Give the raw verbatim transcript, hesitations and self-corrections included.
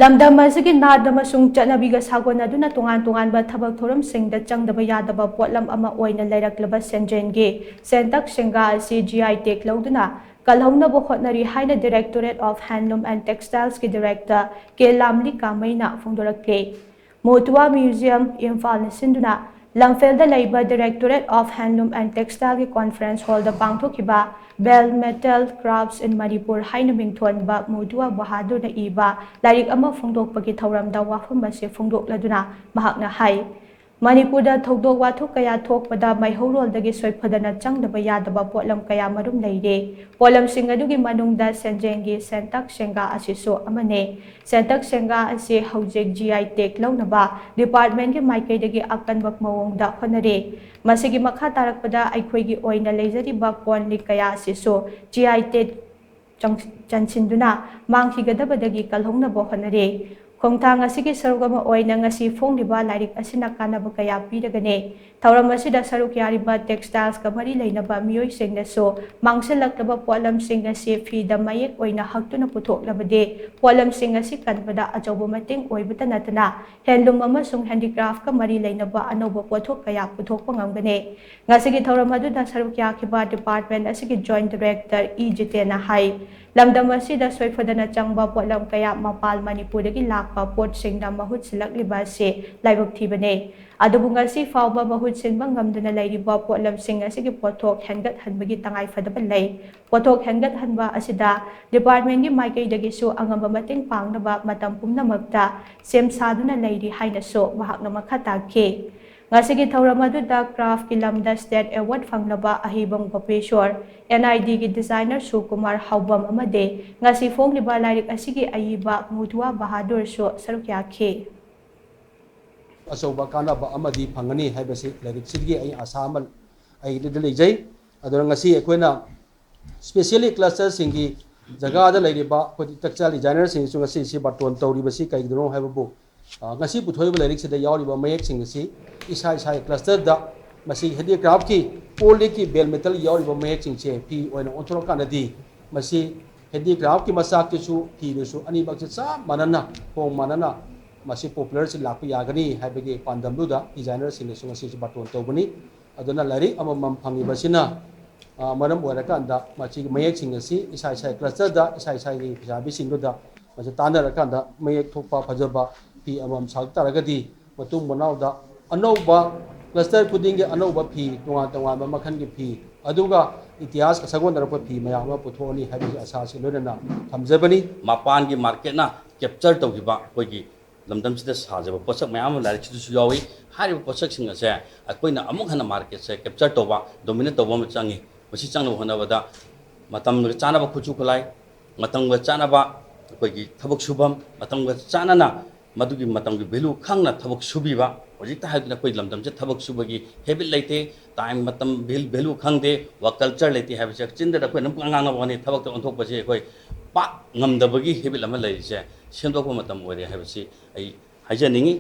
ꯂꯝꯗꯝ ꯑꯁꯤꯒꯤ ꯅꯥꯠ ꯑꯃꯁꯨꯡ ꯆꯠꯅꯕꯤꯒ ꯁꯥꯒꯣꯟꯅꯗꯨꯅ ꯇꯣꯉꯥꯟ ꯇꯣꯉꯥꯟꯕ ꯊꯕꯛ ꯊꯧꯔꯝꯁꯤꯡꯗ ꯆꯪꯗꯕ ꯌꯥꯗꯕ ꯄꯣꯠꯂꯝ ꯑꯃ ꯑꯣꯏꯅ ꯂꯩꯔꯛꯂꯕ ꯁꯦꯟꯖꯦꯡꯒꯤ ꯁꯦꯟꯇꯛ ꯁꯦꯡꯒꯥ ꯑꯁꯤ G I tag ꯂꯧꯗꯨꯅ ꯀꯜꯍꯧꯅꯕ ꯍꯣꯠꯅꯔꯤ ꯍꯥꯏꯅ Directorate of Handloom and Textiles ꯀꯤ Director ꯀꯦ ꯂꯥꯝꯂꯤ ꯀꯥꯃꯩꯅ ꯐꯣꯡꯗꯣꯔꯛꯂꯤ꯫ ꯃꯣꯇꯨꯋꯥ Museum, ꯏꯝꯐꯥꯜꯅ ꯁꯤꯟꯗꯨꯅ ꯂꯝꯐꯦꯜꯗ ꯂꯩꯕ Directorate of Handloom and Textile ꯒꯤ conference hall ꯗ ꯄꯥꯡꯊꯣꯛꯈꯤꯕ Bell Metal Crafts in Manipur ꯍꯥꯏꯅ ꯃꯤꯡꯊꯣꯟꯕ ꯃꯣꯇꯨꯋꯥ ꯕꯍꯥꯗꯨꯔꯅ ꯏꯕ ꯂꯥꯏꯔꯤꯛ ꯑꯃ ꯐꯣꯡꯗꯣꯛꯄꯒꯤ ꯊꯧꯔꯝꯗ ꯋꯥꯐꯝ ꯑꯁꯤ ꯐꯣꯡꯗꯣꯛꯂꯗꯨꯅ ꯃꯍꯥꯛꯅ ꯍꯥꯏ, ꯃꯅꯤꯄꯨꯔꯗ ꯊꯧꯗꯣꯛ ꯋꯥꯊꯣꯛ ꯀꯌꯥ ꯊꯣꯛꯄꯗ ꯃꯩꯍꯧꯔꯣꯜꯗꯒꯤ ꯁꯣꯏꯐꯗꯅ ꯆꯪꯗꯕ ꯌꯥꯗꯕ ꯄꯣꯠꯂꯝ ꯀꯌꯥ ꯃꯔꯨꯝ ꯂꯩꯔꯦ꯫ ꯄꯣꯠꯂꯝꯁꯤꯡ ꯑꯗꯨꯒꯤ ꯃꯅꯨꯡꯗ ꯁꯦꯟꯖꯦꯡꯒꯤ ꯁꯦꯟꯇꯛ ꯁꯦꯡꯒꯥ ꯑꯁꯤꯁꯨ ꯑꯃꯅꯤ꯫ ꯁꯦꯟꯇꯛ ꯁꯦꯡꯒꯥ ꯑꯁꯤ ꯍꯧꯖꯤꯛ G I tag ꯂꯧꯅꯕ department ꯀꯤ ꯃꯥꯏꯀꯩꯗꯒꯤ ꯑꯀꯟꯕ ꯃꯑꯣꯡꯗ ꯍꯣꯠꯅꯔꯤ꯫ ꯃꯁꯤꯒꯤ ꯃꯈꯥ ꯇꯥꯔꯛꯄꯗ ꯑꯩꯈꯣꯏꯒꯤ ꯑꯣꯏꯅ ꯂꯩꯖꯔꯤꯕ ꯀꯣꯟ ꯂꯤꯛ ꯀꯌꯥ ꯑꯁꯤꯁꯨ G I tag ꯆꯪ-, ꯆꯟꯁꯤꯟꯗꯨꯅ ꯃꯥꯡꯈꯤꯒꯗꯕꯗꯒꯤ ꯀꯜꯍꯧꯅꯕ ꯍꯣꯠꯅꯔꯤ꯫ ꯈꯣꯡꯊꯥꯡ ꯑꯁꯤꯒꯤ ꯁꯔꯨꯛ ꯑꯃ ꯑꯣꯏꯅ ꯉꯁꯤ ꯐꯣꯡꯂꯤꯕ ꯂꯥꯏꯔꯤꯛ ꯑꯁꯤꯅ ꯀꯥꯟꯅꯕ ꯀꯌꯥ ꯄꯤꯔꯒꯅꯤ꯫ ꯊꯧꯔꯝ ꯑꯁꯤꯗ ꯁꯔꯨꯛ ꯌꯥꯔꯤꯕ textiles ꯀ ꯃꯔꯤ ꯂꯩꯅꯕ ꯃꯤꯑꯣꯏꯁꯤꯡꯅꯁꯨ ꯃꯥꯡꯁꯤꯜꯂꯛꯂꯕ ꯄꯣꯠꯂꯝꯁꯤꯡ ꯑꯁꯤ ꯐꯤꯗ ꯃꯌꯦꯛ ꯑꯣꯏꯅ ꯍꯛꯇꯨꯅ ꯄꯨꯊꯣꯛꯂꯕꯗꯤ ꯄꯣꯠꯂꯝꯁꯤꯡ ꯑꯁꯤ ꯀꯟꯕꯗ ꯑꯆꯧꯕ ꯃꯇꯦꯡ ꯑꯣꯏꯕꯇ ꯅꯠꯇꯅ handloom ꯑꯃꯁꯨꯡ handicraft ꯀ ꯃꯔꯤ ꯂꯩꯅꯕ ꯑꯅꯧꯕ ꯄꯣꯠꯊꯣꯛ ꯀꯌꯥ ꯄꯨꯊꯣꯛꯄ ꯉꯝꯒꯅꯤ꯫ ꯉꯁꯤꯒꯤ ꯊꯧꯔꯝ ꯑꯗꯨꯗ ꯁꯔꯨꯛ ꯌꯥꯈꯤꯕ department ꯑꯁꯤꯒꯤ Joint Director ꯏ ꯖꯤꯇꯦꯟꯅ ꯍꯥꯏ, ꯂꯝꯗꯝ ꯑꯁꯤꯗ ꯁꯣꯏꯐꯗꯅ ꯆꯪꯕ ꯄꯣꯠꯂꯝ ꯀꯌꯥ ꯃꯄꯥꯜ ꯃꯅꯤꯄꯨꯔꯗꯒꯤ ꯂꯥꯛꯄ ꯄꯣꯠꯁꯤꯡꯅ ꯃꯍꯨꯠ ꯁꯤꯜꯂꯛꯂꯤꯕ ꯑꯁꯤ ꯂꯥꯏꯕꯛ ꯊꯤꯕꯅꯤ꯫ ꯑꯗꯨꯕꯨ ꯉꯁꯤ ꯐꯥꯎꯕ ꯃꯍꯨꯠ ꯁꯤꯟꯕ ꯉꯝꯗꯅ ꯂꯩꯔꯤꯕ ꯄꯣꯠꯂꯝꯁꯤꯡ ꯑꯁꯤꯒꯤ ꯄꯣꯠꯊꯣꯛ ꯍꯦꯟꯒꯠꯍꯟꯕꯒꯤ ꯇꯉꯥꯏꯐꯗꯕ ꯂꯩ꯫ ꯄꯣꯠꯊꯣꯛ ꯍꯦꯟꯒꯠꯍꯟꯕ ꯑꯁꯤꯗ department ꯀꯤ ꯃꯥꯏꯀꯩꯗꯒꯤꯁꯨ ꯑꯉꯝꯕ ꯃꯇꯦꯡ ꯄꯥꯡꯅꯕ ꯃꯇꯝ ꯄꯨꯝꯅꯃꯛꯇ ꯁꯦꯝ ꯁꯥꯗꯨꯅ ꯂꯩꯔꯤ ꯍꯥꯏꯅꯁꯨ ꯃꯍꯥꯛꯅ ꯃꯈꯥ ꯇꯥꯈꯤ꯫ ꯉꯁꯤꯒꯤ ꯊꯧꯔꯝ ꯑꯗꯨꯗ craft ꯀꯤ ꯂꯝꯗ state award ꯐꯪꯂꯕ ꯑꯍꯩꯕꯝ ꯒꯣꯄꯦꯁꯣꯔ, N I D ꯒꯤ designer ꯁꯨꯀꯨꯃꯥꯔ ꯍꯥꯎꯕꯝ ꯑꯃꯗꯤ ꯉꯁꯤ ꯐꯣꯡꯂꯤꯕ ꯂꯥꯏꯔꯤꯛ ꯑꯁꯤꯒꯤ ꯑꯏꯕ ꯃꯨꯗꯨꯋꯥ ꯕꯍꯥꯗꯨꯔꯁꯨ ꯁꯔꯨꯛ ꯌꯥꯈꯤ꯫ ꯑꯆꯧꯕ ꯀꯥꯟꯅꯕ ꯑꯃꯗꯤ ꯐꯪꯒꯅꯤ ꯍꯥꯏꯕꯁꯤ ꯂꯥꯏꯔꯤꯛꯁꯤꯗꯒꯤ ꯑꯩ ꯑꯥꯁꯥ ꯑꯃ ꯑꯩꯒꯤꯗ ꯂꯩꯖꯩ꯫ ꯑꯗꯨꯅ ꯉꯁꯤ ꯑꯩꯈꯣꯏꯅ specially cluster ꯁꯤꯡꯒꯤ ꯖꯒꯥꯗ ꯂꯩꯔꯤꯕ ꯑꯩꯈꯣꯏ textile designer ꯁꯤꯡꯁꯨ ꯉꯁꯤꯁꯤ ꯕꯥꯔꯇꯣꯟ ꯇꯧꯔꯤꯕꯁꯤ ꯀꯩꯒꯤꯅꯣ ꯍꯥꯏꯕꯕꯨ, ꯑ, ꯉꯁꯤ ꯄꯨꯊꯣꯛꯏꯕ ꯂꯥꯏꯔꯤꯛꯁꯤꯗ ꯌꯥꯎꯔꯤꯕ ꯃꯌꯦꯛꯁꯤꯡ ꯑꯁꯤ ꯏꯁꯥ ꯏꯁꯥꯒꯤ cluster ꯗ ꯃꯁꯤ handicraft ꯀꯤ ꯀꯣꯜ ꯂꯤꯛꯀꯤ bell metal ꯌꯥꯎꯔꯤꯕ ꯃꯌꯦꯛꯁꯤꯡꯁꯦ ꯐꯤ ꯑꯣꯏꯅ ꯑꯣꯟꯊꯣꯔꯛꯀꯥꯟꯗꯗꯤ ꯃꯁꯤ ꯍꯦꯟꯗꯤꯀ꯭ꯔꯥꯐꯀꯤ ꯃꯆꯥꯛꯇꯨꯁꯨ, ꯐꯤꯗꯨꯁꯨ ꯑꯅꯤꯃꯛꯁꯦ ꯆꯞ ꯃꯥꯟꯅꯅ, ꯊꯣꯡ ꯃꯥꯟꯅꯅ ꯃꯁꯤ ꯄꯣꯄꯨꯂꯔꯁꯤ ꯂꯥꯛꯄ ꯌꯥꯒꯅꯤ ꯍꯥꯏꯕꯒꯤ ꯄꯥꯟꯗꯝꯗꯨꯗ ꯗꯤꯖꯥꯏꯅꯔꯁꯤꯡꯅꯁꯨ ꯉꯁꯤꯁꯨ ꯕꯥꯔꯇꯣꯟ ꯇꯧꯕꯅꯤ꯫ ꯑꯗꯨꯅ ꯂꯥꯏꯔꯤꯛ ꯑꯃꯃꯝ ꯐꯪꯉꯤꯕꯁꯤꯅ, ꯑ, ꯃꯔꯝ ꯑꯣꯏꯔꯀꯥꯟꯗ ꯃꯁꯤꯒꯤ ꯃꯌꯦꯛꯁꯤꯡ ꯑꯁꯤ ꯏꯁꯥ ꯏꯁꯥꯒꯤ ꯀ꯭ꯂꯁꯇꯔꯗ, ꯏꯁꯥ ꯏꯁꯥꯒꯤ ꯐꯤꯁꯥꯕꯤꯁꯤꯡꯗꯨꯗ ꯃꯁꯤ ꯇꯥꯟꯅꯔꯀꯥꯟꯗ ꯃꯌꯦꯛ ꯊꯣꯛꯄ ꯐꯖꯕ ꯐꯤ ꯑꯃꯃꯝ ꯁꯥꯕ ꯇꯥꯔꯒꯗꯤ ꯃꯇꯨꯡ ꯃꯅꯥꯎꯗ ꯑꯅꯧꯕ ꯀ꯭ꯂꯁꯇꯔ ꯈꯨꯗꯤꯡꯒꯤ ꯑꯅꯧꯕ ꯐꯤ, ꯇꯣꯉꯥꯟ ꯇꯣꯉꯥꯟꯕ ꯃꯈꯜꯒꯤ ꯐꯤ, ꯑꯗꯨꯒ ꯏꯇꯤꯍꯥꯁꯀ ꯁꯥꯒꯣꯟꯅꯔꯛꯄ ꯐꯤ ꯃꯌꯥꯝ ꯑꯃ ꯄꯨꯊꯣꯛꯑꯅꯤ ꯍꯥꯏꯕꯒꯤ ꯑꯁꯥꯁꯤ ꯂꯣꯏꯅꯅ ꯊꯝꯖꯕꯅꯤ꯫ ꯃꯄꯥꯟꯒꯤ ꯃꯥꯔꯀꯦꯠꯅ ꯀꯦꯞꯆꯔ ꯇꯧꯈꯤꯕ ꯑꯩꯈꯣꯏꯒꯤ ꯂꯝꯗꯝꯁꯤꯗ ꯁꯥꯖꯕ ꯄꯣꯠꯁꯛ ꯃꯌꯥꯝ ꯑꯃ ꯂꯥꯏꯔꯤꯛꯁꯤꯗꯁꯨ ꯌꯥꯎꯏ꯫ ꯍꯥꯏꯔꯤꯕ ꯄꯣꯠꯁꯛꯁꯤꯡ ꯑꯁꯦ ꯑꯩꯈꯣꯏꯅ ꯑꯃꯨꯛ ꯍꯟꯅ ꯃꯥꯔꯀꯦꯠꯁꯦ ꯀꯦꯞꯆꯔ ꯇꯧꯕ, ꯗꯣꯃꯤꯅꯦꯠ ꯇꯧꯕ ꯑꯃ ꯆꯪꯉꯤ꯫ ꯃꯁꯤ ꯆꯪꯅꯕ ꯍꯣꯠꯅꯕꯗ ꯃꯇꯝꯒ ꯆꯥꯅꯕ ꯈꯨꯠꯁꯨ ꯈꯨꯠꯂꯥꯏ, ꯃꯇꯝꯒ ꯆꯥꯅꯕ ꯑꯩꯈꯣꯏꯒꯤ ꯊꯕꯛ ꯁꯨꯐꯝ, ꯃꯇꯝꯒ ꯆꯥꯅꯅ ꯃꯗꯨꯒꯤ ꯃꯇꯝꯒꯤ ꯚꯦꯂꯨ ꯈꯪꯅ ꯊꯕꯛ ꯁꯨꯕꯤꯕ꯫ ꯍꯧꯖꯤꯛꯇ ꯍꯥꯏꯗꯨꯅ ꯑꯩꯈꯣꯏ ꯂꯝꯗꯝꯁꯦ ꯊꯕꯛ ꯁꯨꯕꯒꯤ ꯍꯦꯕꯤꯠ ꯂꯩꯇꯦ, ꯇꯥꯏꯝ ꯃꯇꯝ ꯚꯦꯂꯨ ꯈꯪꯗꯦ, ꯋꯥꯔꯛ ꯀꯜꯆꯔ ꯂꯩꯇꯦ ꯍꯥꯏꯕꯁꯦ ꯆꯤꯟꯗꯗ ꯑꯩꯈꯣꯏꯅ ꯑꯗꯨꯝ ꯉꯥꯡꯕ ꯋꯥꯅꯤ꯫ ꯊꯕꯛꯇ ꯑꯣꯟꯊꯣꯛꯄꯁꯦ ꯑꯩꯈꯣꯏ ꯄꯥꯛ ꯉꯝꯗꯕꯒꯤ ꯍꯦꯕꯤꯠ ꯑꯃ ꯂꯩꯔꯤꯁꯦ ꯁꯦꯝꯗꯣꯛꯄ ꯃꯇꯝ ꯑꯣꯏꯔꯦ ꯍꯥꯏꯕꯁꯤ ꯑꯩ ꯍꯥꯏꯖꯅꯤꯡꯉꯤ꯫